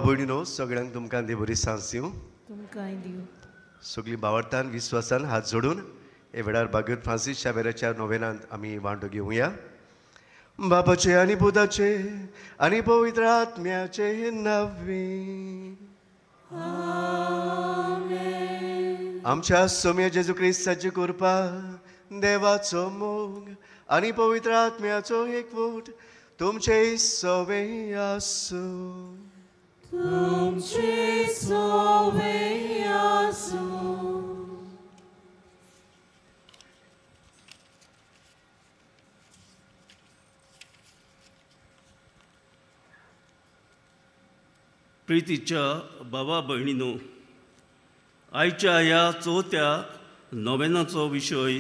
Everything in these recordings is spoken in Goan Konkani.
भयणीनो, सगळ्यांक तुमकां देव बरी सांस दिवं, तुमकांय दिवं. सगळीं बावडतान विस्वासान हात जोडून हे वेळार बागयत फ्रांसीस शावेराच्या नोवेनांत आमी वांटो घेवया. बापाचे आनी पुताचे आनी पवित्र आत्म्याचे नांवे. आमच्या सोम्या जेजू क्रिस्ताची कृपा, देवाचो मोग आनी पवित्र आत्म्याचो एकवट तुमचे सवे आसूं. तुमचे सवे आसूं. प्रितीच्या बाबा भयणीनो, आयच्या ह्या चवथ्या नोवेनाचो विशय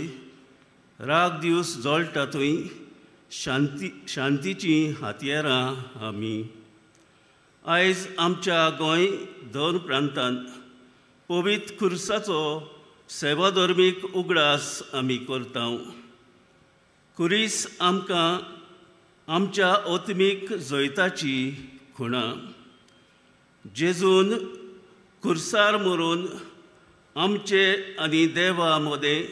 राग दिवस जळटा थंय शांती शांतीचीं हातयारां आमी. आयज आमच्या गोंय धर्म प्रांतांत पवित्र खुर्साचो सेवाधर्मीक उगडास आमी करता. खुरीस आमकां आमच्या आत्मीक जैताची खुणा. जेजून खुर्सार मरून आमचे आनी देवा मदें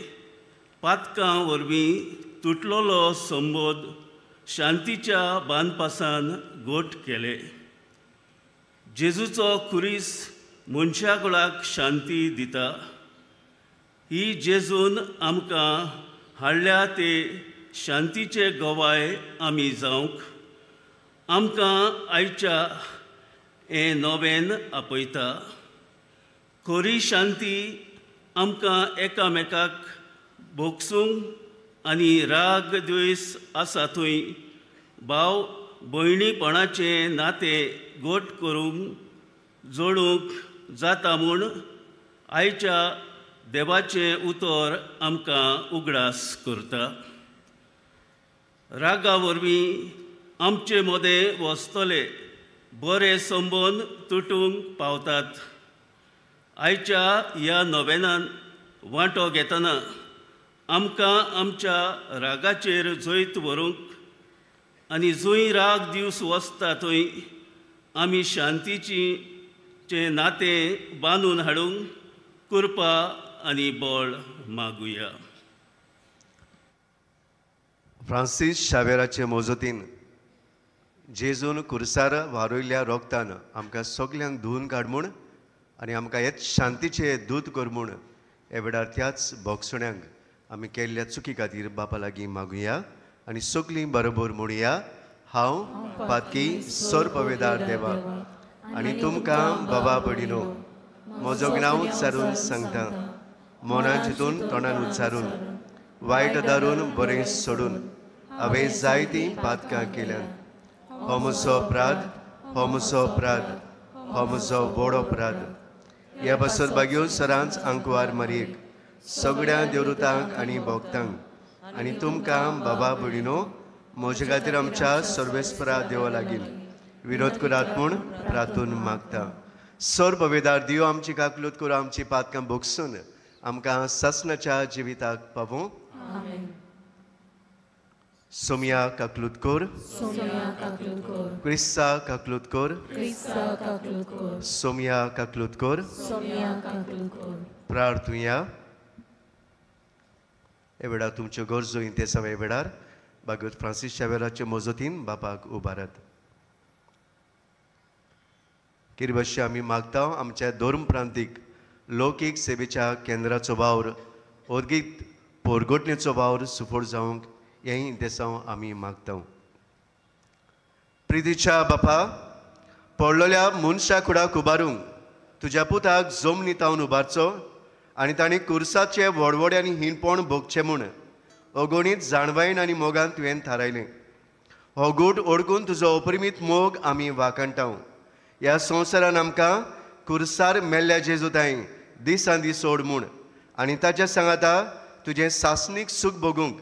पातकां वरवीं तुटलेलो संबोध शांतीच्या बांदपासान गोट केले. जेजूचो खुरीस मनशाकुळाक शांती दिता. ही जेजून आमकां हाडल्या ते शांतीचे गवाय आमी जावंक आमकां आयच्या हें नोवेन आपयता. खरी शांती आमकां एकामेकाक भोगसूंक आनी राग द्वेस आसा थंय भाव भयणीपणाचें नातें गोट करूंक जोडूंक जाता म्हूण आयच्या देवाचें उतर आमकां उगडास करता. रागा वरवीं आमचे मदें वसतले बरे संबंद तुटूंक पावतात. आयच्या ह्या नोवेनान वांटो घेतना आमकां आमच्या रागाचेर जैत व्हरूंक आनी जंय राग दिवस वसता थंय आमी शांतीचें नातें बांदून हाडूंक कृपा आनी बळ मागुया. फ्रांसीस शावेराचे मोजतीन जेजून कुर्सार वारयल्ल्या रोगतान आमकां सगल्यांक धुवन काड म्हूण आनी आमकां हेच शांतीचे दूत कर म्हूण हे वेळार त्याच बोगसण्यांक आमी केल्ल्या चुकी खातीर बापा लागीं मागुया आनी सगलीं बरोबर म्हणुया. हांव पातकी सर्पवेदार देवा आनी तुमकां बाबा भयणीनो म्हजो नांव उच्चारून सांगता, मनान चिंतून तोंडान उच्चारून वायट दारून बरें सोडून हांवें जायतीं पातकां केल्यात. हो म्हजो अपराध, हो म्हजो अपराध, हो म्हजो व्हड अपराध. ह्या पासत बागयो सरांच आंकवार मारयेक सगळ्या देवरुतांक आनी भक्तांक आनी तुमकां बाबा भयणीनो म्हजे खातीर आमच्या सर्वेस्परा देवा लागीं विरोध करात म्हूण प्रार्थून मागता. सर्ववेदार देव आमची काकलूत करूं, आमची पातकां भोगसून आमकां सासणाच्या जिविताक पावूं. सोमिया काकलूत कर, क्रिस्ता काकलूत कर, सोमिया काकलूत कर. प्रार्थुया. हे वेळार तुमच्यो गरजो इंतेसांव हे वेळार बागवत फ्रांसीस शावेराचे मजतीन बापाक उबारात. किरबशी आमी मागता आमच्या धर्म प्रांतीक लौकीक सेवेच्या केंद्राचो वावर ओदगीत पोरगोटणेचो वावर सुफळ जावंक हेंय इंतेसांव आमी मागता. प्रितीच्या बापा, पडलेल्या मनशा कुडाक उबारूंक तुज्या पुताक जमनी तावन उबारचो आनी तांणी कुर्साचे व्हडवडे आनी हीणपण भोगचें म्हूण अगणीत जाणवायन आनी मोगान तुवें थारायलें. हो गूट ओडकून तुजो अपरिमीत मोग आमी वाखाणटा. ह्या संवसारान आमकां कुर्सार मेल्ल्या जेजू ताई दिसान दीस सोड म्हूण आनी ताच्या सांगाता तुजें सासणीक सूख भोगूंक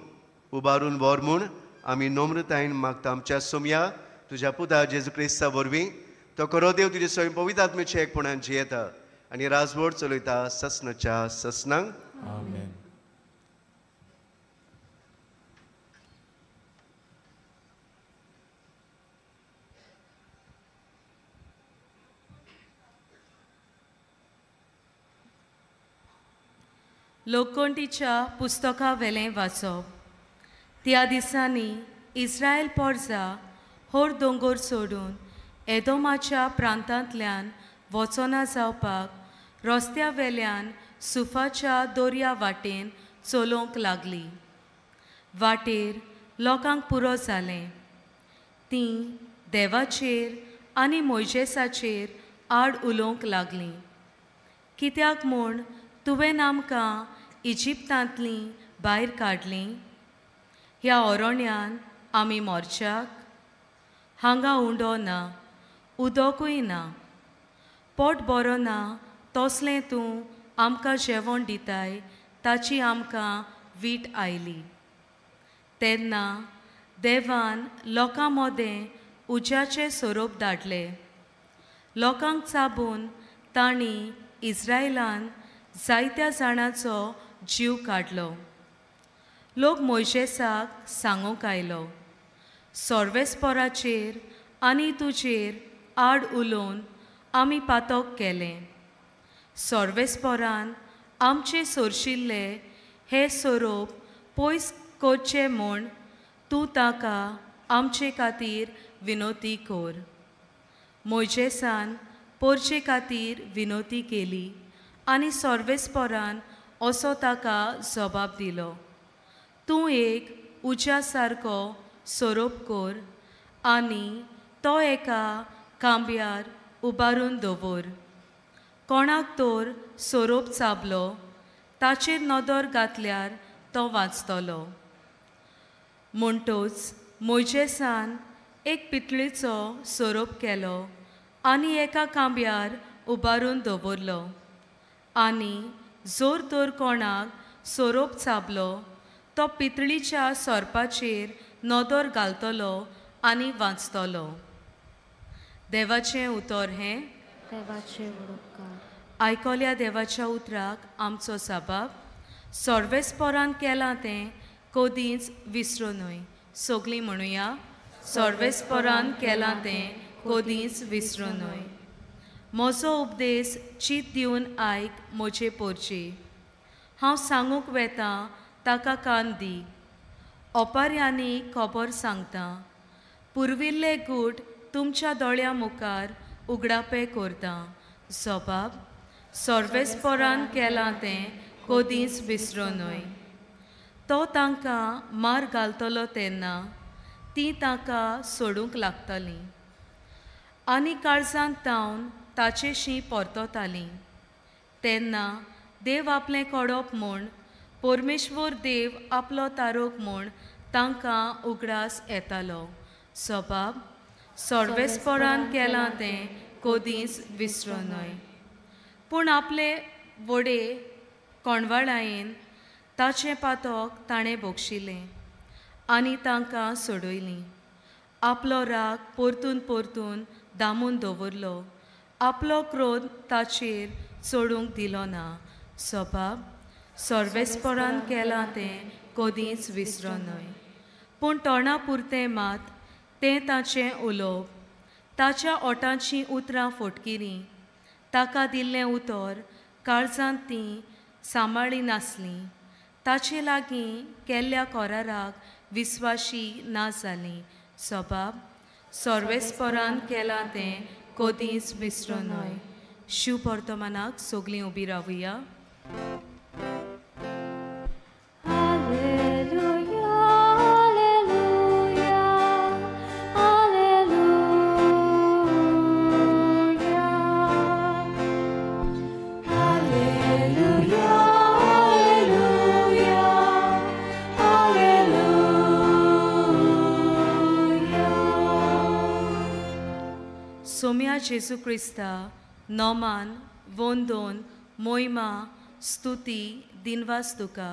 उबारून व्हर म्हूण आमी नम्रतायेन मागता. आमच्या सोमया तुज्या पुता जेजू क्रिस्ता वरवीं तो खरो देव तुजे स्वयं पवित्र आत्म्याच्या एकपणान जियेता आनी राजवट चलयता ससनाच्या ससनांक. आमेन. लोककोंटीच्या पुस्तका वेलें वाचप. त्या दिसांनी इस्रायल पोरजा होर दोंगोर सोडून एदोमाच्या प्रांतांतल्यान वचना जावपाक रस्त्या वेल्यान सुफाच्या दोरया वाटेन चलोवंक लागली. वाटेर लोकांक पुरो जालें. तीं देवाचेर आनी मोयजेसाचेर आड उलोवंक लागलीं. कित्याक म्हूण तुवें आमकां इजिप्तांतलीं भायर काडलीं? ह्या ओरोण्यान आमी मोरच्याक हांगा उंडो ना, उदकूय ना, पोट बरो ना, तसलें तूं आमकां जेवण दिताय ताची आमकां वीट आयली. तेन्ना देवान लोकां मदें उज्याचे सोरोप धाडले. लोकांक चाबून तांणी इस्रायलान जायत्या जाणांचो जीव काडलो. लोक मोयजेसाक सांगूंक आयलो, सोर्वेस्पोराचेर आनी तुजेर आड उलोवन आमी पातक केलें. सोर्वेस्पोरान आमचे सोरशिल्ले हे सोरोप पयस करचे म्हूण तूं ताका आमचे खातीर विनोती कर. मोयजेसान पोरचे खातीर विनोती केली आनी सोर्वेस्पोरान असो ताका जबाब दिलो, तूं एक उज्या सारको सोरोप कर आनी तो एका कांब्यार उबारून दवर. कोणाक तर सोरोप चाबलो ताचेर नदर घातल्यार तो वाचतलो. म्हणटच मोयजेसान एक पितळीचो सोरोप केलो आनी एका कांब्यार उबारून दवरलो. आनी जोर तर कोणाक सोरोप चाबलो तो पितळीच्या सोरपाचेर नदर घालतलो आनी वाचतलो. देवाचें उतर हें. देवाचें उपकार. आयकल्या देवाच्या उतराक आमचो साबाब. सोर्वेस्पोरान केलां तें कदींच विसरूं न्हय. सगळीं म्हणुया, सोर्वेस्पोरान केलां तें कदींच विसरूं न्हय. म्हजो उपदेश चीत दिवन आयक म्हजे पोरचे. हांव सांगूंक वेतां ताका कान दी. ओपाऱ्यांनी खबर सांगता. पुर्विल्ले गूट तुमच्या दोळ्यां मुखार उगडापे करता. जबाब सोर्वेस्पोरान केलां तें कदींच विसरूं न्हय. तो तांकां मार घालतलो तेन्ना तीं ताका सोडूंक लागतलीं आनी काळजांत तावन ताचेशी परततालीं. तेन्ना देव आपलें कडप म्हूण, परमेश्वर देव आपलो तारोक म्हूण तांकां उगडास येतालो. सबाब सोर्वेस्पोरान केलां तें कदींच विसरूं न्हय. पूण आपले वडे कोणवाळायेन ताचें पातक ताणें बक्षिलें आनी तांकां सोडयलीं. आपलो राग परतून परतून दामून दवरलो. आपलो क्रोध ताचेर चडूंक दिलो ना. सबाब सोर्वेस्पोरान केलां तें कदींच विसरूं न्हय. पूण तोंडा पुरतें मात तें ताचें उलोवप, ताच्या ओठांचीं उतरां फटकिरीं. ताका दिल्लें उतर काळजांत तीं सांबाळी नासलीं. ताचे लागीं केल्ल्या कराराक विस्वाशी ना जालीं. सबाब सोर्वेस्पोरान केलां तें कदींच विसरूं न्हय. शिव वर्तमानाक सगळीं उबी रावया. सोम्या जेजू क्रिस्ता नोमान वंदोन मोहिमा स्तुती दिनवास तुका.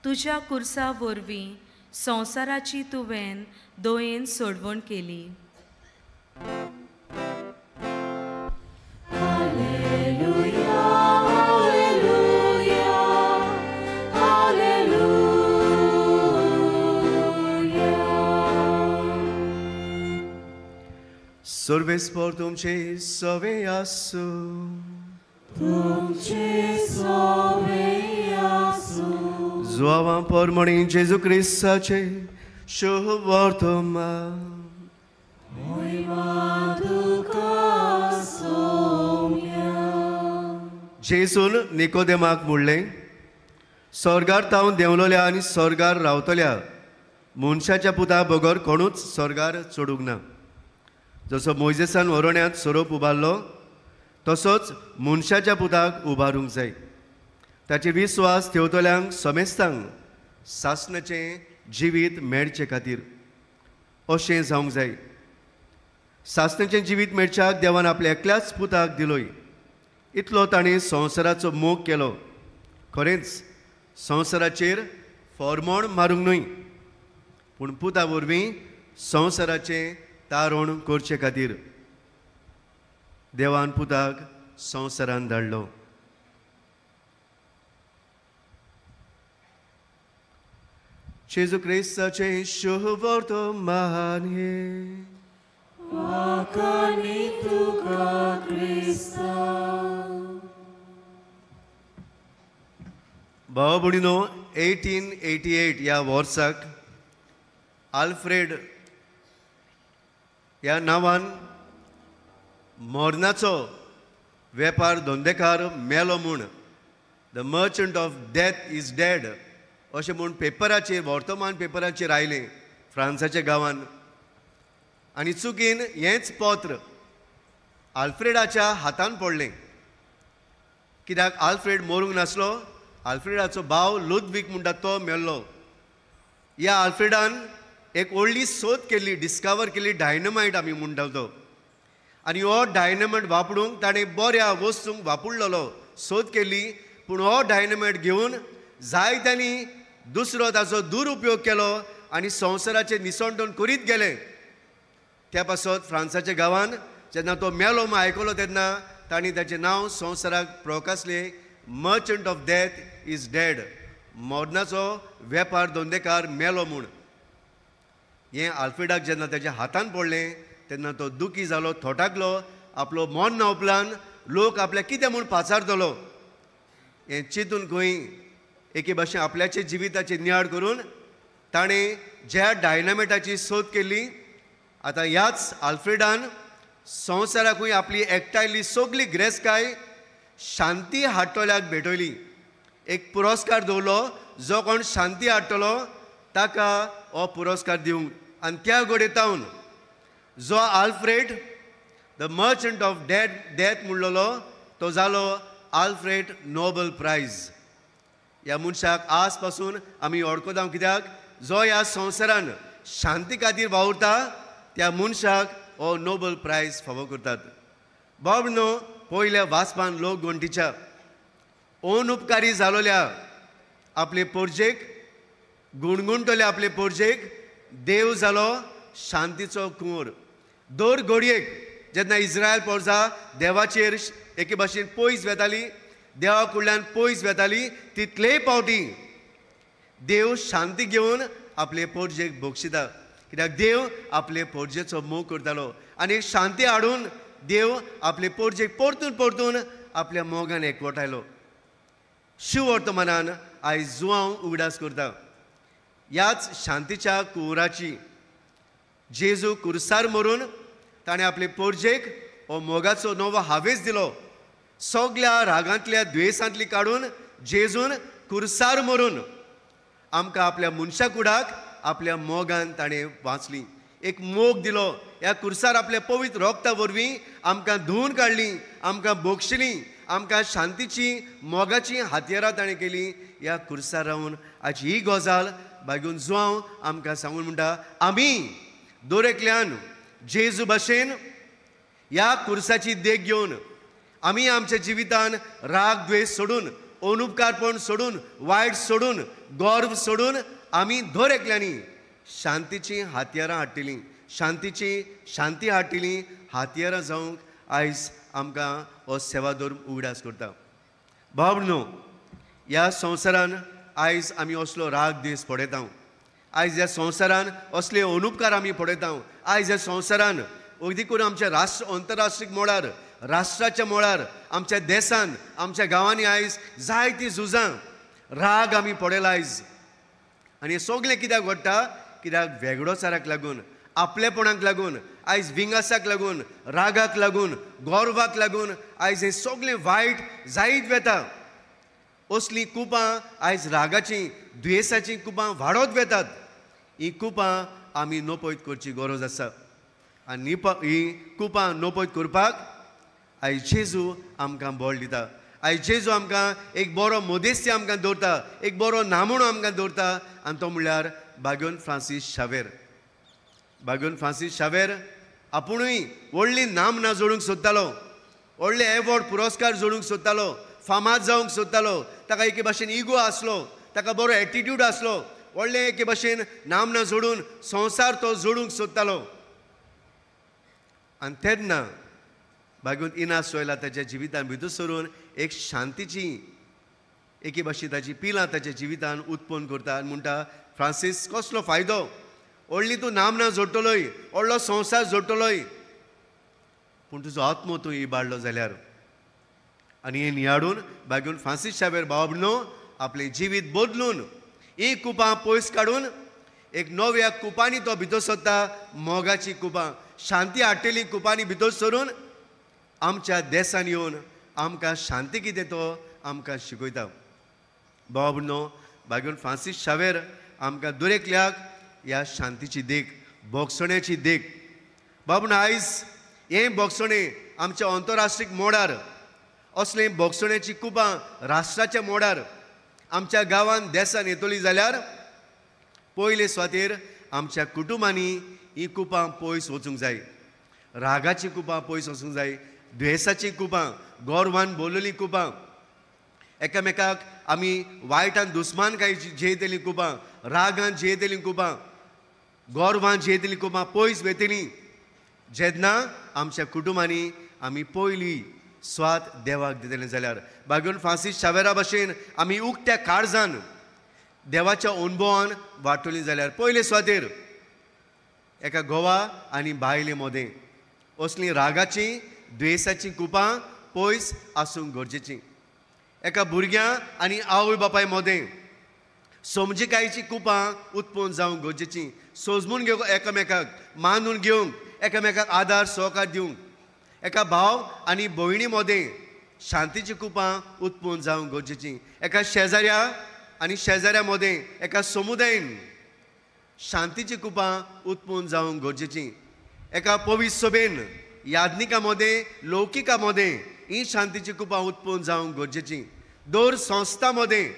तुज्या कुर्सा वरवीं संवसाराची तुवें दोयेन सोडवण केली. सर्वेस्पोर तुमचे सवे आसूं. तुमचे सवे आसूं. जुआवां पोरमणी जेजू क्रिस्ताचे शुभ वर्तमान। जेजून निकोदेमाक म्हणलें, स्वर्गार तावन देंवलोल्या आनी स्वर्गार रावतल्या मनशाच्या पुता बगर कोणूच स्वर्गार चडूंक ना। जसो मोयजेसान वरोण्यांत सोरोप उबारलो तसोच मनशाच्या पुताक उबारूंक जाय। ताचे विस्वास ठेवतल्यांक समेस्तांक सासणाचें जिवीत मेळचे खातीर अशें जावंक जाय। सासणाचें जिवीत मेळच्याक देवान आपल्या एकल्याच पुताक दिलोय, इतलो ताणें संवसाराचो मोग केलो। खरेंच संवसाराचेर फॉर्मोण मारूंक न्हय, पूण पुता वरवीं संवसाराचें तारण करचे खातीर देवान पुताक संवसारान धाडलो। जेजू क्रिस्ताचें शुभ वर्तमान हें। वाखाणी तुका क्रिस्ता। भाव भयणीनो, 1888 ह्या वर्साक आल्फ्रेड ह्या नांवान मरणाचो वेपार धंदेकार मेलो म्हूण, the merchant of death is dead अशें म्हूण पेपराचेर, वर्तमान पेपराचेर आयलें फ्रांसाच्या गांवान। आनी चुकीन हेंच पत्र आल्फ्रेडाच्या हातान पडलें, कित्याक आल्फ्रेड मरूंक नासलो, आल्फ्रेडाचो भाव लुदवीक म्हणटा तो मेल्लो। ह्या आल्फ्रेडान एक व्हडली सोद केल्ली, डिस्कवर केली डायनामायट आमी म्हणटा तो, आनी हो डायनामायट वापरूंक ताणें बऱ्या वस्तूंक वापरलेलो, सोद केली। पूण हो डायनामायट घेवन जायत्यांनी दुसरो ताचो दुरुपयोग केलो आनी संवसाराचें निसणटण करीत गेले। त्या पासत फ्रांसाच्या गांवान जेन्ना तो मेलो म्हूण आयकलो तेन्ना तांणी ताचें नांव संवसाराक प्रकासलें, merchant of death is dead, मरणाचो वेपार धंदेकार मेलो म्हूण। हें आल्फ्रेडाक जेन्ना ताच्या हातान पडलें तेन्ना तो दुखी जालो, थोटाकलो। आपलो मरण उपरांत लोक आपल्याक कितें म्हूण पाचारतलो हें चिंतून खंय एके भाशेन आपल्याचे जिविताचे नियाळ करून ताणें ज्या डायनामेटाची सोद केली, आतां ह्याच आल्फ्रेडान संवसाराकूय आपली एकठांयली सगली ग्रेसकाय शांती हाडटल्याक भेटयली। एक पुरस्कार दवरलो, जो कोण शांती हाडटलो ताका हो पुरस्कार दिवंक। आनी त्या घडयेतावन जो Alfred the merchant of death म्हणलेलो तो जालो आल्फ्रेड नोबल प्रायज। ह्या मनशाक आज पासून आमी वळखता, कित्याक जो ह्या संवसारान शांती खातीर वावुरता त्या मनशाक हो नोबल प्रायज फावो करतात। बाब न्हू, पयल्या वाचपान लोक गंटीच्या अनुपकारी जालोल्या आपले पोरजेक गुणगुणटले आपले पोरजेक देव जालो शांतीचो कुंवर। दर घडयेक जेन्ना इस्रायल पोरजा देवाचेर एके भाशेन पयस वेताली, देवा कडल्यान पयस वेताली, तितलेय पावटी देव शांती घेवन आपले पोरजेक बक्षिता, कित्याक देव आपले पोरजेचो मोग करतालो आनी एक शांती हाडून देव आपले पोरजेक परतून परतून आपल्या मोगान एकवटायलो। शिववर्तमानान आयज जुआंव उगडास करता ह्याच शांतीच्या कुंवराची। जेजू कुर्सार मरून ताणें आपले पोरजेक हो मोगाचो नवो हावेस दिलो। सगल्या रागांतल्या द्वेसांतली काडून जेजून कुर्सार मरून आमकां आपल्या मनशा कुडाक आपल्या मोगान ताणें वाचली, एक मोग दिलो। ह्या कुर्सार आपल्या पवित्र रोगता वरवीं आमकां धुवून काडली, आमकां बक्षली, आमकां शांतीची मोगाची हातयारां ताणें केली। ह्या कुर्सार रावन आज ही गजाल बागून जुआंव आमकां सांगून म्हणटा, आमी दर एकल्यान जेजू भाशेन ह्या कुर्साची देख घेवन आमी आमच्या जिवितान राग द्वेश सोडून, अनुपकारपण सोडून, वायट सोडून, गर्व सोडून आमी दर एकल्यांनी शांतीची हातयारां हाडटलीं, शांतीची शांती हाडटलीं। हातयारां जावंक आयज आमकां हो सेवाधर्म उगडास करता। भाव न्हू, ह्या संवसारान आयज आमी असलो राग द्वेश पळयता, आयज ह्या संवसारान असले अनुपकार आमी पळयता, आयज ह्या संवसारान अगदी करून आमच्या राष्ट्र अंतरराष्ट्रीय मळार, राष्ट्राच्या मळार, आमच्या देशान, आमच्या गांवांनी आयज जायतीं झुजां, राग आमी पडयला आयज. आनी हें सगळें कित्याक घडटा? कित्याक वेगळोचाराक लागून, आपलेपणाक लागून, आयज विंगासाक लागून, रागाक लागून, गौरवाक लागून आयज हें सगळें वायट जायत वेता. असलीं कुपां आयज रागाचीं, दुयेंसाचीं कुपां वाडत वेतात. ही कुपां आमी नपयत करची गरज आसा. आनी ही कुपां नपयत करपाक आयज जेजू आमकां बळ दिता. आयज जेजू आमकां एक बरो मदेस्ती आमकां दवरता, एक बरो नामूणो आमकां दवरता, आनी तो म्हणल्यार बागेवन फ्रांसीस शावेर. बागेवन फ्रांसीस शावेर आपुणूय व्हडली नामना जोडूंक सोदतालो, व्हडले एवॉर्ड पुरस्कार जोडूंक सोदतालो, फामाद जावंक सोदतालो. ताका एके भाशेन इगो आसलो, ताका बरो एटिट्यूड आसलो, व्हडले एके भाशेन नामना जोडून संवसार तो जोडूंक सोदतालो. आनी तेन्ना बागून इनास सोयला ताच्या जिवितान भितर सरून एक शांतीची एके भाशेन ताची पिलां ताच्या जिवितान उत्पन्न करता आनी म्हणटा, फ्रांसीस कसलो फायदो, व्हडली तूं नामना जोडटलोय, व्हडलो संवसार जोडटलोय, पूण तुजो आत्मो तूं इबाडलो जाल्यार. आनी हें नियाळून बागून फ्रांसीस शावेर भाव आपलें जिवीत बदलून ही कुपां पयस काडून एक नव्या कुपांनी तो भितर सरता, मोगाची कुपां, शांती हाडटली कुपांनी भितर सरून आमच्या देसान येवन आमकां शांती कितें तो आमकां शिकयता. भाव भयणो, बागेवन फ्रांसीस शावेर आमकां दरेकल्याक ह्या शांतीची देख, भोगसण्याची देख. भाव भयणो, आयज हें भोगसणें आमच्या अंतरराष्ट्रीय मोडार, असलें भोगसण्याची कुपां राष्ट्राच्या मोडार आमच्या गांवान देसान येतली जाल्यार पयले सुवातेर आमच्या कुटुंबांनी ही कुपां पयस वचूंक जाय. रागाची कुपां पयस वचूंक जाय, द्वेसाची कुपां, गोरवान बोलली कुपां, एकामेकाक आमी वायटान दुस्मानकाय झेयतलीं कुपां, रागान झेयतलीं कुपां, गोरवान झेयतलीं कुपां पयस वेतलीं जेन्ना आमच्या कुटुंबांनी आमी पयली स्वात देवाक दितले जाल्यार. बागेवन फ्रांसीस शावेरा भाशेन आमी उक्त्या काळजान देवाच्या अणभवान वांटोली जाल्यार पयले सुवातेर एका घोवा आनी बायले मदें असलीं रागाचीं, द्वेसाचीं कुपां पयस आसूंक गरजेचीं. एका भुरग्यां आनी आवय बापाय मदें समजिकायेचीं कुपां उत्पन्न जावंक गरजेचीं. सोजमून घेवंक, एकामेकाक मानून घेवंक, एकामेकाक आदार सहकार दिवंक. एका भाव आनी भयणी मदें शांतीचीं कुपां उत्पन्न जावंक गरजेचीं. एका शेजाऱ्या आनी शेजाऱ्या मदें, एका समुदायन शांतीचीं कुपां उत्पन्न जावंक गरजेचीं. एका पवित्र सभेन, याज्ञिका मदें, लौकिका मदें ही शांतीचीं कुपां उत्पन्न जावंक गरजेचीं. दर संस्था मदें,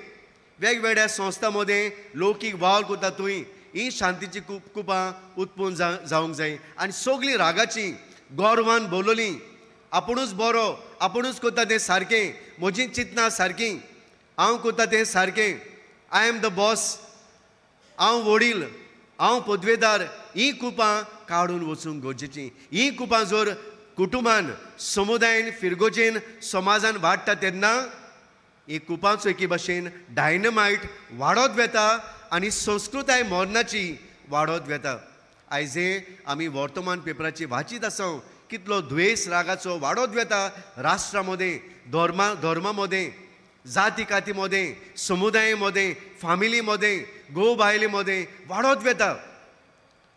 वेगवेगळ्या संस्था मदें लौकीक वावर करता थंय ही शांतीचीं कुपां उत्पन्न जावंक जाय. आनी सगळीं रागाचीं, गोरवान बोलली, आपुणूच बरो, आपुणूच करता तें सारकें, म्हजीं चिंतनां सारकीं, हांव करता तें सारकें, I am the boss, हांव वडील, हांव पदवेदार, ही कुपां काडून वचूंक गरजेचीं. ही कुपां जर कुटुंबान, समुदायन, फिरगोजेन, समाजान वाडटा तेन्ना ही कुपांचो एके भाशेन डायनमायट वाडत वेता आनी संस्कृताय मरणाची वाडत वेता. आयज हें आमी वर्तमान पेपराची वाचीत आसा, कितलो द्वेस रागाचो वाडत वेता राष्ट्रा मदें, धर्मा मदें, जाती काती मदें, समुदाय मदें, फामिली मदें, घोव बायले मदें वाडत वेता.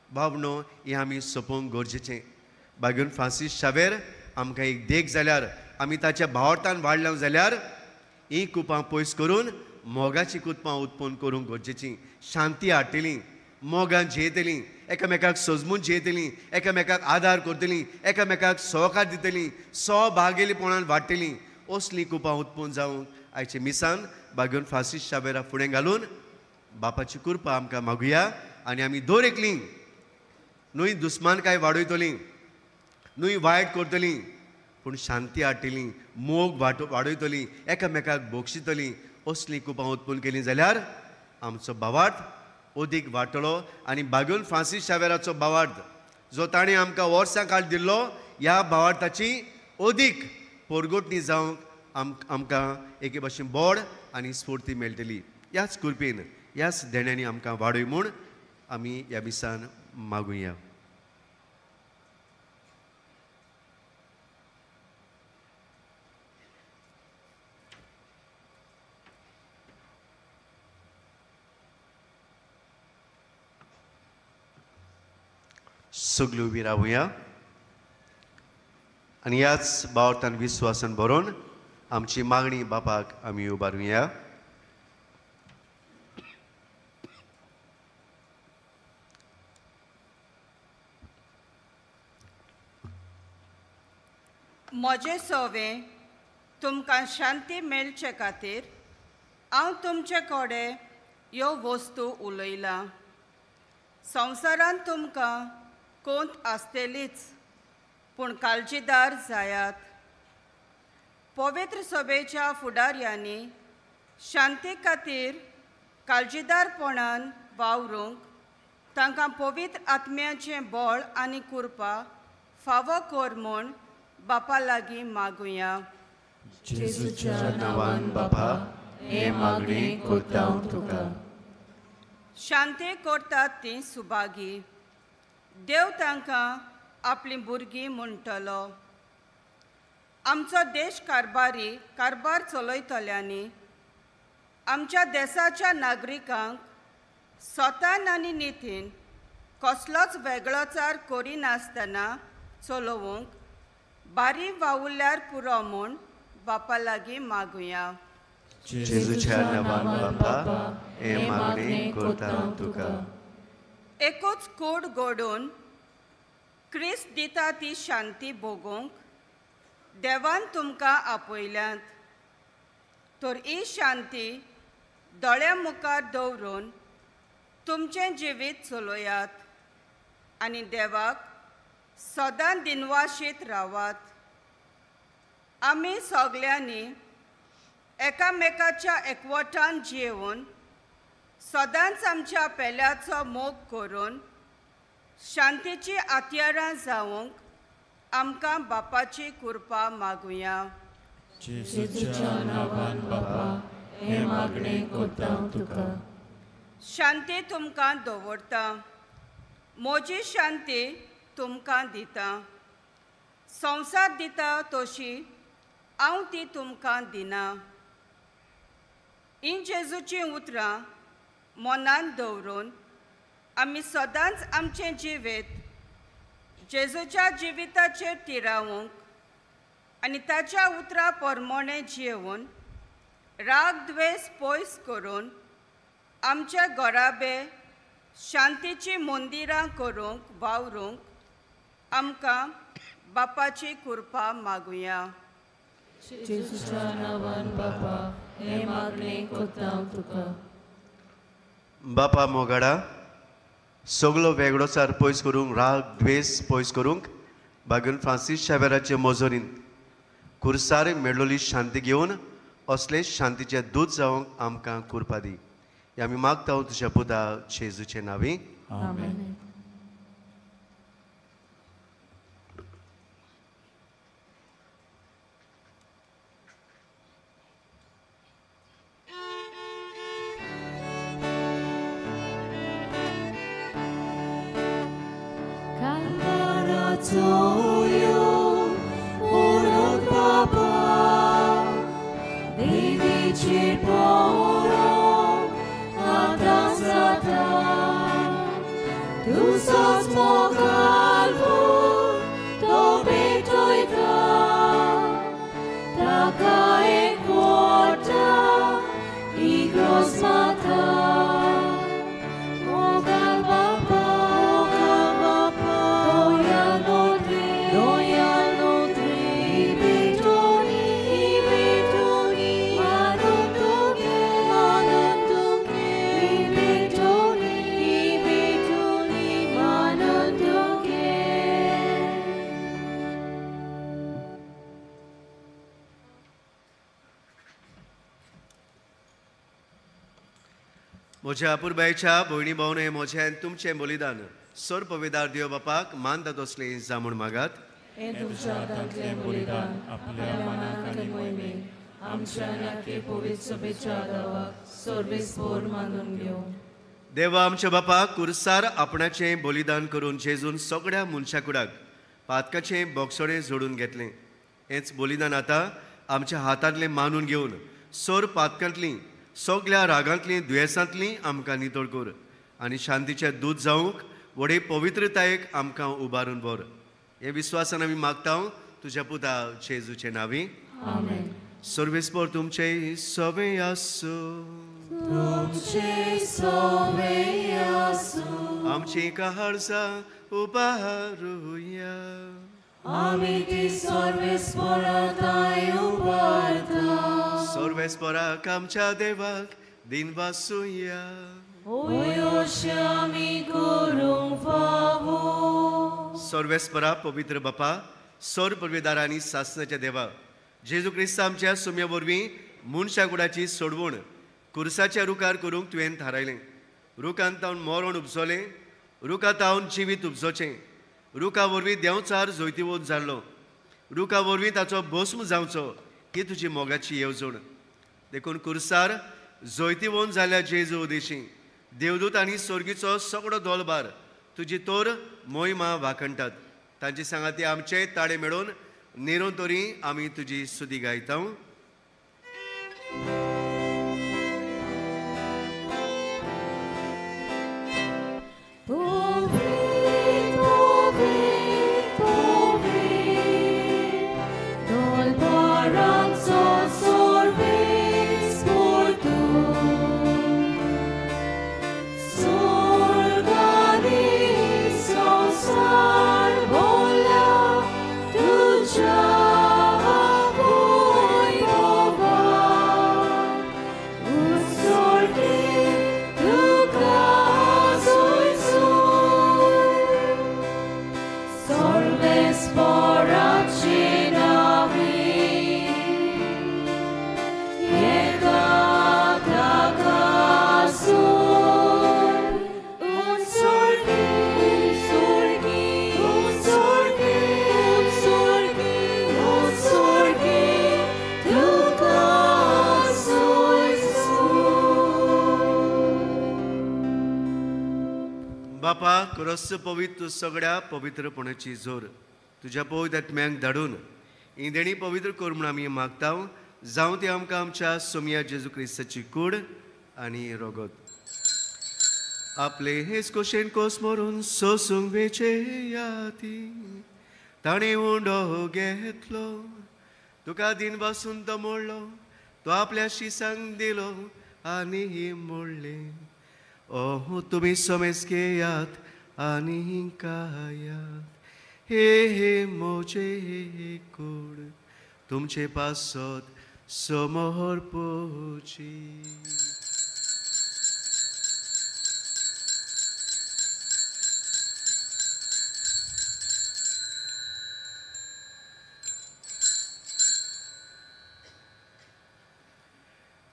भावनो, हें आमी सोंपोवंक गरजेचें. बागेवन फ्रांसीस शावेर आमकां एक देख जाल्यार, आमी ताच्या भावार्थान वाडल्या जाल्यार ही कुपां पयस करून मोगाचीं कुपां उत्पन्न करूंक गरजेचीं. शांती हाडटलीं, मोगान झेयतलीं, एकामेकाक सजमून झेयतलीं, एकामेकाक आदार करतलीं, एकामेकाक सहकार दितलीं, सहभागेलीपणान वाडटलीं. असलीं कुपां उत्पन्न जावंक आयचे मिसान बागेवन फ्रांसीस शावेरा फुडें घालून बापाची कृपा आमकां मागुया. आनी आमी दर एकलीं न्हय दुस्मानकाय वाडयतलीं, न्हय वायट करतलीं, पूण शांती हाडटलीं, मोग वाडयतलीं, एकामेकाक बक्षितलीं. असलीं कुपां उत्पन्न केलीं जाल्यार आमचो भावार्थ अदीक वाडटलो. आनी बागेवन फ्रांसीस शावेराचो भावार्थ जो ताणें आमकां वर्सां काळ दिल्लो, ह्या भावार्थाची अदीक पोरगोटणी जावंक आमकां एके भाशेन बोड आनी स्फूर्ती मेळटली. ह्याच कृपेन, ह्याच देण्यांनी आमकां वाडय म्हूण आमी ह्या मिसान मागुया. सगळ्यो उबी रावया आनी ह्याच बावटान विस्वासान बरोवन आमची मागणी बापाक आमी उबारुया. म्हजें सवें तुमकां शांती मेळचे खातीर हांव तुमचे कडेन ह्यो वस्तू उलयलां. संवसारांत तुमकां कोंत आसतलीच, पूण काळजीदार जायात. पवित्र सभेच्या फुडाऱ्यांनी शांती खातीर काळजीदारपणान वावरूंक तांकां पवित्र आत्म्याचें बळ आनी कृपा फावो कर म्हूण बापा लागीं मागुया. जेजूच्या नांवान बापा हे मागणी करता तुका. शांती करतात तीं सुभागी, देव तांकां आपलीं भुरगीं म्हणटलो. आमचो देश कारभारी कारभार चलयतल्यांनी आमच्या देशाच्या नागरिकांक स्वतान आनी नितीन कसलोच वेगळोचार करिनासतना चलोवंक बारी वावुरल्यार पुरो म्हूण बापा लागीं मागुया. जेजूच्या नांवान बापा हे मागणी करता तुका. एकूच कूड घडोवन क्रिस्त दिता ती शांती भोगोवंक देवान तुमकां आपयल्यात, तर ही शांती दोळ्या मुखार दवरून तुमचें जिवीत चलयात आनी देवाक सदां दिनवाशीत रावात. आमी सगल्यांनी एकामेकाच्या एकवटान जियेवन सदांच आमच्या पेल्याचो मोग करून शांतीची हत्यारां जावंक आमकां बापाची कृपा मागुया. जेजूच्या नांवान बापा हे मागणी करता तुका. शांती तुमकां दवरता, म्हजी शांती तुमकां दिता. संवसार दिता तशी हांव ती तुमकां दिना. हीं जेजूचीं उतरां मनांत दवरून आमी सदांच आमचें जिवीत जेजूच्या जिविताचेर तिरावंक आनी ताच्या उतरां प्रमाणें जियेवन राग द्वेस पयस करून आमचे घराबे शांतीचीं मंदिरां करूंक वावरूंक आमकां बापाची कृपा मागुया. जेजूच्या नांवान बापा हे मागणी करता तुका. बापा मोगाडा, सगलो वेगळोचार पयस करूंक, राग द्वेस पयस करूंक बागून फ्रांसीस शावेराचे मजोरीन कुर्सार मेळोली शांती घेवन असले शांतीचे दूत जावंक आमकां कृपा दी. हे आमी मागता तुज्या पुता जेजूचे नांवी. आमेन. म्हज्या अपुरबायेच्या भयणी भावने म्हजें आनी तुमचें बलिदान सर पविदार देव बापाक मानतात असलें जामून मागात. हें तुमच्या हातांतलें बलिदान आपल्या मनाक आनी मोहिमेक आमच्या आनी पवित्र सभेच्या गांवाक सर्वेस्पोर मानून घेवं. देवा आमच्या बापाक कुर्सार आपणाचें बलिदान करून जेजून सगळ्या मनशा कुडाक पातकाचें बोगसोडें जोडून घेतलें. हेंच बलिदान आतां आमच्या हातांतलें मानून घेवन सर पातकांतलीं सगळ्या रागांतलीं दुयेंसांतलीं आमकां नितळ कर आनी शांतीचें दूत जावंक व्हडे पवित्रतायेक आमकां उबारून व्हर. हे विस्वासान आमी मागता तुज्या पुता जेजूचे नांवी. आमेन. सर्वेस्पर तुमचे सवे आसूं. तुमचे सवे आसूं. आमची काळजां उबारुया. आमी ती सर्वेस्पराताय उबारता. सर्वेस्पराक आमच्या देवाक दिनवासुया. अशें आमी करूंक फावो. सर्वेस्परा पवित्र बापा, सर पदवीदार आनी सासणाच्या देवा, जेजू क्रिस्त आमच्या सुम्या वरवीं मनशा कुडाची सोडवण कुर्साच्या रुखार करूंक तुवें थारायलें. रुखान तावन मरण उपजलें, रुखा तावन जिवीत उपजोचें. रुखा वरवीं देंवचार जैतिवंत जाल्लो, रुखा वरवीं ताचो भस्म जावचो ही तुजी मोगाची येवजण. देखून कुर्सार जैतिवंत जाल्या जेजू उदेशी देवदूत आनी स्वर्गीचो सगळो दोलबार तुजी तोर मोहिमा वाखणटात. तांची सांगाती आमचे ताळे मेळोवन निरोन तरी आमी तुजी सुदी गायता. बापा, क्रस्त पवित्र सगळ्या पवित्रपणाची जोर तुज्या पवित्र आत्म्यांक धाडून ही देणी पवित्र कर म्हूण आमी मागता. जावं ती आमकां आमच्या सोमया जेजू क्रिस्ताची कूड आनी रगत. आपले हेच कोशेन कोस मरून सोसूंक वेचे याती ताणें उंडो घेतलो, तुका दिन बसून तो मोडलो, तो आपल्या शिसांक दिलो आनी मोडलें. ओह तुमी समेज घेयात आनी खायात, हे हे म्हजे कूड तुमचे पासत समर्पची.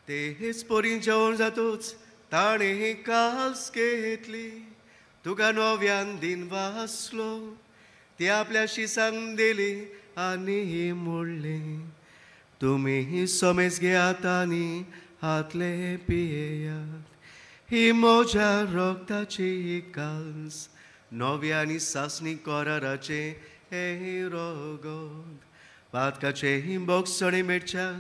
ते हेच परी जेवण जातूच ताणें कास घेतली, तुका नव्यान दिन वासलो, ती आपल्या शिसांक दिली आनी मोडलें. तुमी समेज घेयात आनी हातले पियेयात, ही म्हज्या रगताची कास नव्या आनी सासणी कराराचें हें रगत. पातकाचें बोगसणें मेळच्या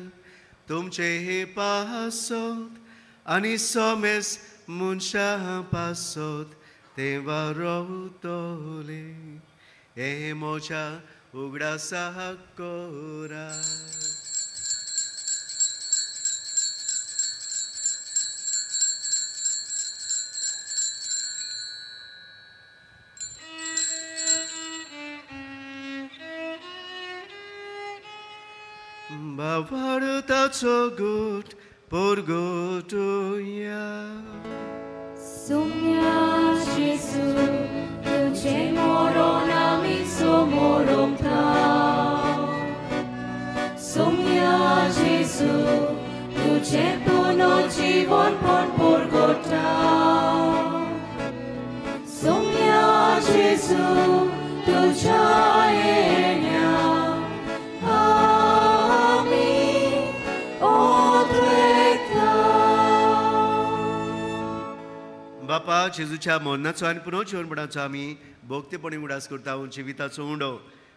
तुमचें हे पासत आनी समेज मनशां पासत तेवा रोवतले. हे म्हज्या उगडासाक करा. बाबाचो गुट परगटुया. Sumya Jesu, तुझे मरण आमी समोरमता. Sumya Jesu, तुझे पुनर्जीवन पण परगटा. Sumya Jesu, तुझ्या येण्या आमी ओद्रेता. बापा, जेजूच्या मरणाचो आनी पुनर्जीवनपणाचो आमी भक्तीपणी उडास करता. जिविताचो उंडो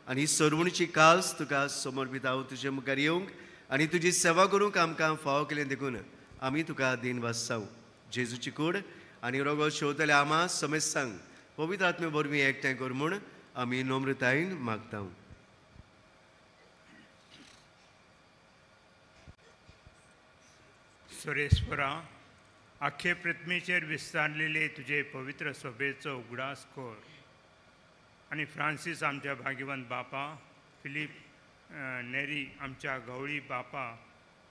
आनी सर्वणीची काल्स तुका समर्पिता. तुजे मुखार येवंक आनी तुजी सेवा करूंक आमकां फावो केलें देखून आमी तुका दीन वाचता. जेजूची कूड आनी रोगो शेवतले आमा समेस्तांक पवित्र आत्मे वरवीं एकठांय कर म्हूण आमी नम्रतायेन मागता. सुरेश्वरा, आख्खे पृथ्वीचेर विस्तारलेले तुजे पवित्र सभेचो उगडास कर आनी फ्रांसीस आमच्या भाग्यवंत बापा, फिलीप नेरी आमच्या गवळी बापा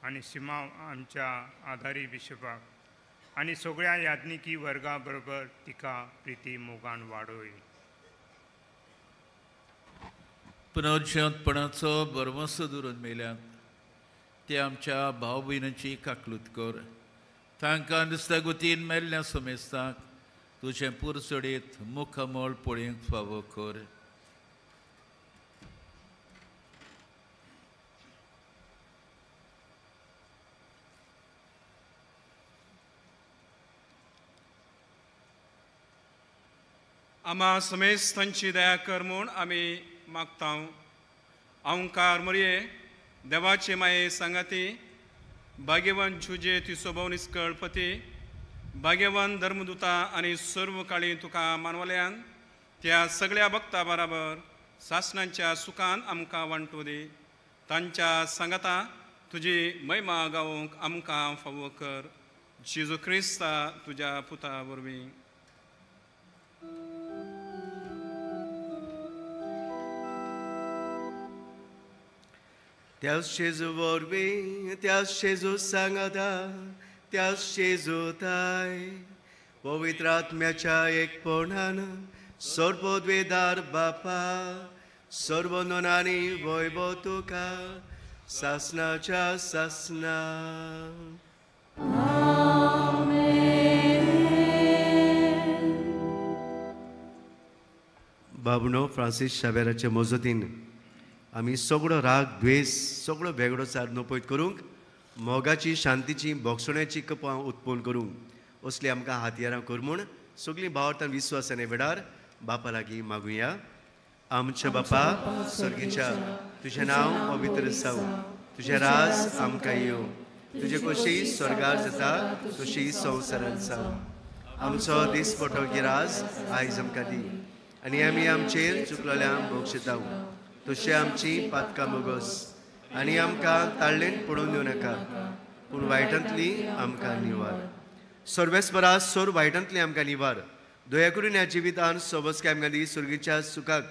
आनी सिमांव आमच्या आधारी बिशपाक आनी सगळ्या याज्ञिकी वर्गा बरोबर तिका प्रिती मोगान वाडोय. पुनर्जिवंतपणाचो भरवंसो दवरून मेल्यात ते आमच्या भाव भयणीची काकलूत कर. तांकां नुस्त्या गोतीन मेल्ल्या समेस्तांक तुजें पुरसडीत मुखामळ पळोवंक फावो कर. आमा समेस्तांची दया कर म्हूण आमी मागता. ओंकार मरये देवाचे माये सांगाती भाग्यवान झुजे तिसोभव निस्कळपती भाग्यवान धर्मदुता आनी सर्व काळी तुका मानवल्यान त्या सगळ्या भक्ता बराबर सासणांच्या सुखान आमकां वांटू दी. तांच्या सांगाता तुजी महिमा गावंक आमकां फावो कर. जेजू क्रिस्ता तुज्या पुता वरवीं. त्याच जेजू वरवीं, त्याच जेजू सांगाता, त्याच जेजू ताय पवित्र आत्म्याच्या एकपणान सर्वद्वेदार बापा सर्व नोनांनी वैभव तुका सासनाच्या सासना. बाबुनो फ्रांसीस शावेराचे मजतीन आमी सगळो राग द्वेश सगळो वेगळोचार नपयत करूंक मोगाची शांतीची बोगसण्याची कपां उत्पन्न करूंक असली आमकां हातयारां कर म्हूण सगळीं भावार्थान विस्वासाने वेळार बापा लागीं मागुया. आमच्या बापा सर्गीच्या, तुजें नांव पवित्र जावं, तुजें राज आमकां येवं, तुजे कशी स्वर्गार जाता तशी संवसारांत जावं. आमचो दिसपटो गिराज आयज आमकां दी आनी आमी आमचेर चुकलेल्यांक भोगशिताव तशें आमची पातकां मोगोस आनी आमकां ताळ्ळेन पडून दिवं नाका पूण वायटांतली आमकां निवार. सर्वेस्परा सोर वायटांतली आमकां निवार. दया करून ह्या जिवितान सोबसकाय आमकां दी सुर्गीच्या सुखाक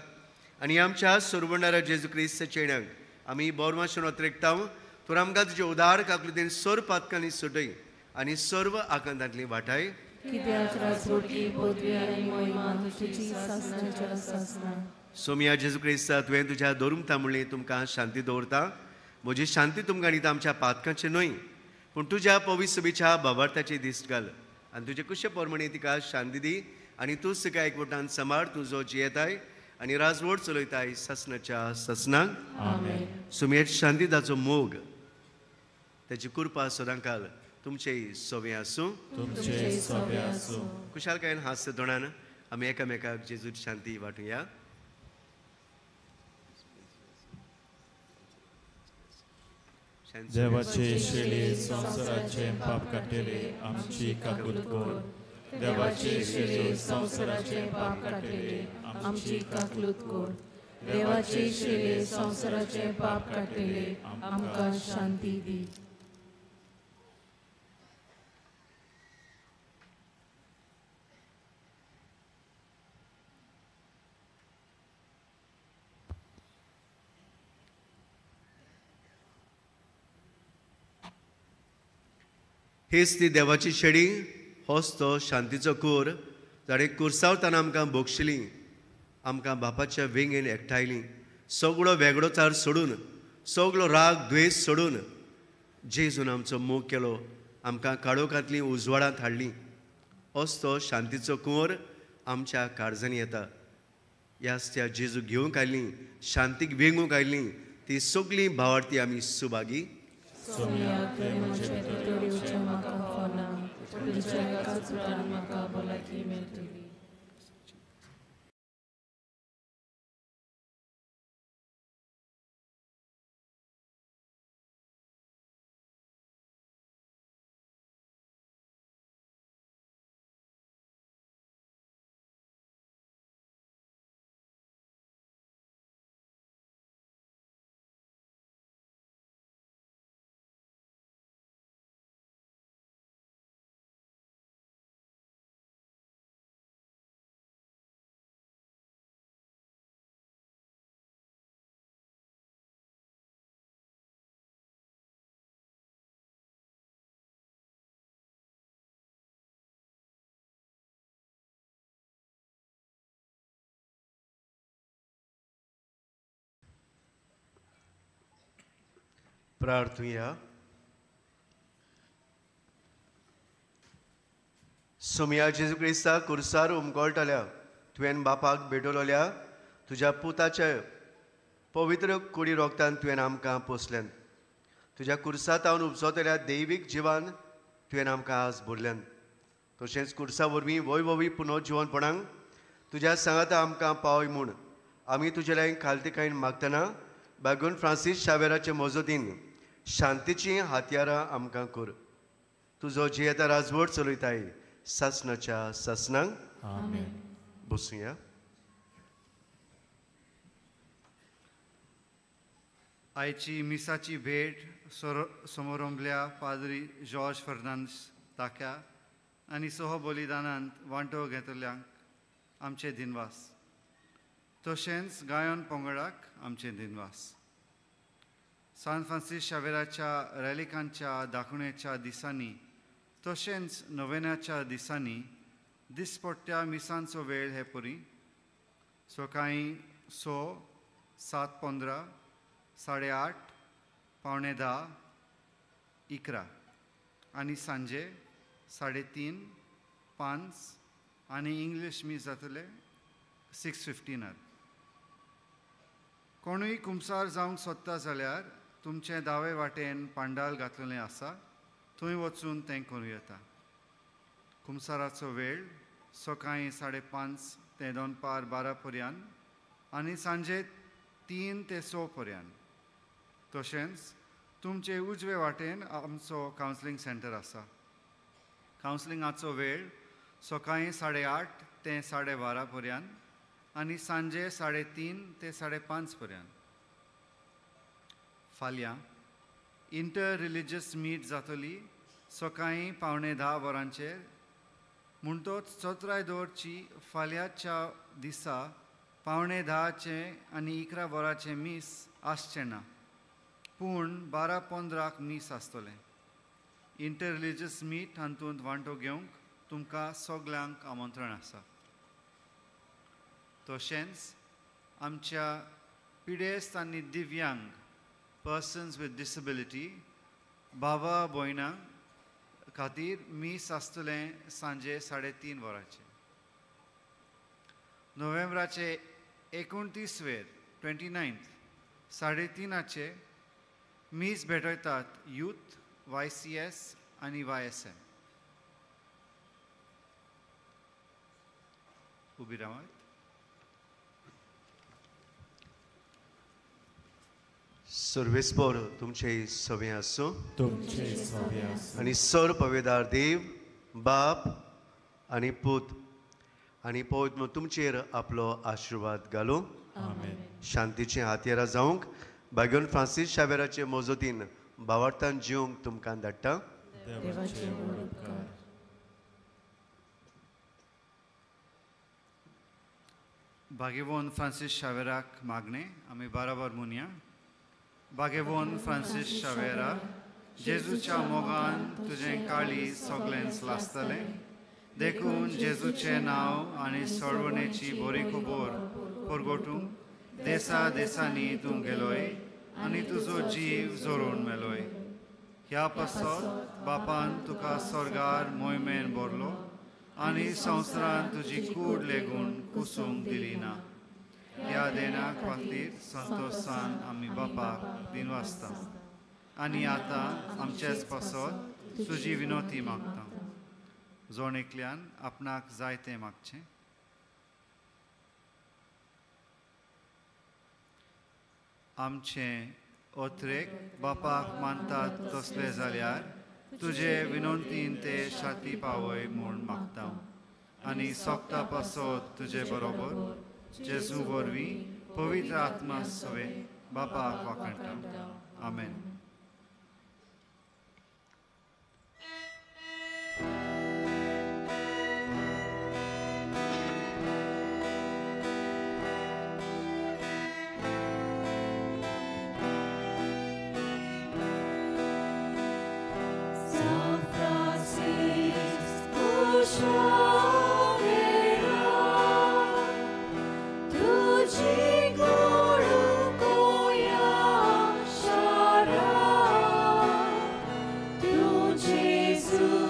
आनी आमच्या सोरवणारा जेजू क्रिस्त चेड्यांक आमी बोरमाशून अत्रेकताव. तर आमकां तुजे उदार काकलुतीन सोर पातकांनी सुटय आनी सर्व आकांतांतली वाटाय. सोमिया जेजू क्रिस्ता, तुवें तुज्या धोरूंक म्हणली तुमकां शांती दवरता, म्हजी शांती तुमकां दिता आमच्या पातकांचे न्हय पूण तुज्या पवित्र सभेच्या भावार्थाची दिश्ट घाल आनी तुजे कुशे प्रमाणे तिका शांती दी आनी तूं तिका एकवटान सांबाळ. तुजो जियेताय आनी राजवट चलयताय सासणाच्या सासणाक. सुमेर शांती ताचो मोग ताची कृपा सदांकाल तुमचेय सोवे आसूं. खुशालकायेन हास्य दोणान आमी एकामेकाक जेजूची शांती वांटुया. देवाचे शेळये संवसाराचे पाप काडटले आमची काकूत कर. देवाचे शेळये संवसाराचे पाप काडटले आमची काकलूत कर. देवाचे शेळये संवसाराचे पाप काडटले आमकां शांती दी. हीच ती देवाची शेडी, होच तो शांतीचो कोर जाणें कुर्सावताना आमकां बोगशिली, आमकां बापाच्या वेंगेन एकठांयली. सगळो वेगळोचार सोडून, सगळो राग द्वेश सोडून जेजून आमचो मोग केलो, आमकां काळोखांतली उजवाडांत हाडली. होच तो शांतीचो कुंवर आमच्या काळजांनी येता. ह्याच त्या जेजू घेवंक आयलीं, शांतीक वेंगूंक आयलीं ती सगळीं भावार्थी आमी सुभागी. प्रार्थुया. सोमया जेजू क्रिस्ता कुर्सार उमगळटल्या तुवें बापाक भेटवल्या तुज्या पुताच्या पवित्र कुडी रोगतान तुवें आमकां पोसल्यान. तुज्या कुर्सा तावन उपजतल्या दैवीक जिवान तुवें आमकां आज भरल्यान. तशेंच कुर्सा वरवीं वैभवी पुनर्जिवनपणाक तुज्या सांगाता आमकां पावय म्हूण आमी तुजे लागीं खालतीकायेन मागतना बागून फ्रांसीस शावेराचे मजतीन शांतीचीं हातयारां आमकां कर. तुजो जियेता राजवट चलयताय सासणाच्या सासणांक. आमेन. बसुया. आयची मिसाची भेट समोरंबल्या पाद्री जॉर्ज फर्नांडीस ताक्या आनी सह बलिदानांत वांटो घेतल्यांक आमचे दिनवास. तशेंच गायन पंगडाक आमचे दिनवास. सान फ्रांसीस शावेराच्या रॅलिकांच्या दाखोवणेच्या दिसांनी तशेंच नोवेनाच्या दिसांनी दिसपट्ट्या मिसांचो वेळ हे परी सकाळीं 6, 7:15, 8:30, 9:45, 11 आनी सांजे 3:30, 5 आनी इंग्लीश मीस जातले 6:15. कोणूय कुमसार जावंक सोदता जाल्यार तुमचे दावे वाटेन पांडाल घातलेलें आसा, थंय वचून तें करूं येता. कुमसाराचो वेळ सकाळीं 5:30 ते दनपार 12 पर्यंत आनी सांजे 3 ते 6 पर्यंत. तशेंच तुमचे उजवे वाटेन आमचो कावन्सिलींग सेंटर आसा. कावन्सिलिंगाचो वेळ सकाळीं 8:30 ते 12:30 पर्यंत आनी सांजे 3:30 ते 5:30 पर्यंत. फाल्यां इंटर रिलिजियस मीट जातली सकाळीं 9:45 वरांचेर. म्हणटोच चौथराय दवरची फाल्यांच्या दिसा 9:45 आनी 11 वरांचें मीस आसचें ना, पूण 12:15 मीस आसतलें. इंटर रिलिजियस मीट हातूंत वांटो घेवंक तुमकां सगल्यांक आमंत्रण आसा. तशेंच आमच्या पिडेस्त आनी दिव्यांग पर्सन्स विथ डिसेबिलिटी भावा भयणां खातीर मीस आसतलें सांजे 3:30 वरांचेर. नोव्हेंबराचे 29 वेर 29 3:30 मीस भेटयतात यूथ, YCS आनी YSM. उबी रावात. सर्वेस्पर तुमचे सवे आसूं. तुमचे सवे आसूं. आनी सर पवेदार देव बाप आनी पूत आनी पवित्र तुमचेर आपलो आशिर्वाद घालूं. आमेन. शांतीचें हातयारां जावंक बागेवन फ्रांसीस शावेराचे मजतीन भावार्थान जिवंक तुमकां धाडटा. देवाचे व्हड उपकार. भाग्यवान फ्रांसीस शावेराक मागणें आमी बाराबर म्हणया. भाग्यवान फ्रांसीस शावेरा, जेजूच्या मोगान तुजें काळीज सगळेंच लासतलें, देखून जेजूचें नांव आनी सोडवणेची बरी खबर परगटूंक देसा देसांनी तूं गेलोय आनी तुजो जीव जोरून मेलोय. ह्या पासत बापान तुका स्वर्गार मोहिमेन भरलो आनी संवसारान तुजी कूड लेगून कुसूंक दिली ना. ह्या देणा खातीर संतोशान आमी बापाक दिनवासता आनी आतां आमचेच पासत तुजी विनोती मागता. जण एकल्यान आपणाक जाय तें मागचें. आमचें ओत्रेक बापाक मानतात तसलें जाल्यार तुजे विनोंतीन ते शाती पावय म्हूण मागता आनी सोगता पासत तुजे बरोबर जेजू वरवीं पवित्र आत्मा सवे बापाक वाखाणटा. आमेन. तुझी गोडू कोया शारा. जेजू